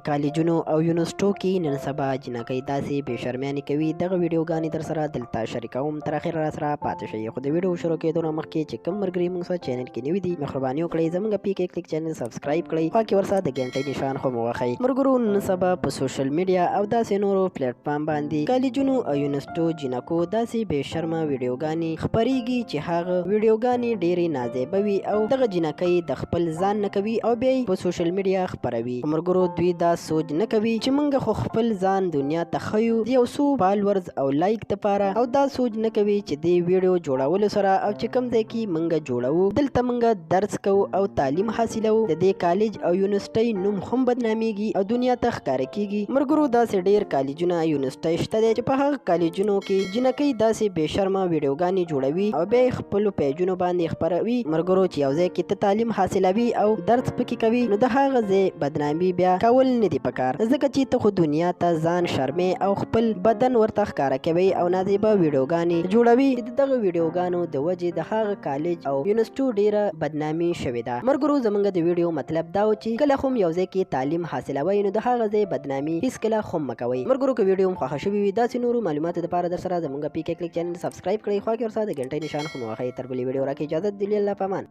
کالجونو او یونیورسټو کې نن سبا جینکۍ داسې بې شرمیانې کوي. دغه ویډیوګانې در سره دلته شریکوم، تر اخره راسره پاتې شئ. خو د ویډیو شروع کېدو نه مخکې چې کوم ملګري موږ سره چینل کې نوي دي، مهرباني وکړئ زموږ پی کې کلیک چینل سبسکرایب کړئ، خوا کې ورسره د ګنټۍ نشان خو مو وښئ. ملګرو، نن سبا په سوشل میډیا او داسې نورو پلیټفارم باندې کالجونو او یونیورسټو جینکو داسې بې شرمه ویډیوګانې خپریږي چې هغه ویډیوګانې ډېرې نازیبه وي او دغه جینکۍ د خپل ځان نه کوي او بیا یې په سوشل میډیا خپروي. ملګرو، دوی دا سوچ نه کوي چې موږ خو خپل ځان دنیا ته ښیو د یو څو فالورز او لایک دپاره، او دا سوچ نه کوي چې دې ویډیو جوړولو سره او چې کوم ځای کې موږ جوړوو دلته موږ درس کوو او تعلیم حاصلوو، د دې کالج او یونیورسټۍ نوم هم بدنامیږي او دنیا ته ښکاره کیږي. ملګرو، داسې ډېر کالجونه یونیورسټۍ شته دی چې په هغه کالجونو کې جینکۍ داسې بې شرمه ویډیوګانې جوړوي او بیا یې خپلو پیجونو باندې خپروي. ملګرو، چې یو ځای کې ته تعلیم حاصلوي او درس پکې کوي نو د هغه ځای بدنامي بیا کول نه دي پکار، ځکه چې ته خو دنیا ته ځان شرمې او خپل بدن ورته ښکاره کوي او نازیبه ویډیوګانې جوړوي. د دغه ویډیوګانو د وجې د هغه کالج او یونیورسټو ډیره بدنامي شوې ده. ملګرو، زمونږ د ویډیو مطلب دا و چې کله هم یو ځای کې تعلیم حاصلوئ نو د هغه ځای بدنامي هیڅکله هم مه کوئ. ملګرو، که ویډیو مو خوښه شوې وي داسې نورو معلوماتو دپاره در سره زمونږ پی کې کلیک چینل سبسکرایب کړئ، خوا کې ورسره د ګنټۍ نشان هم ووهئ. تر بلې ویډیو راکې اجازه دي، الله په امان.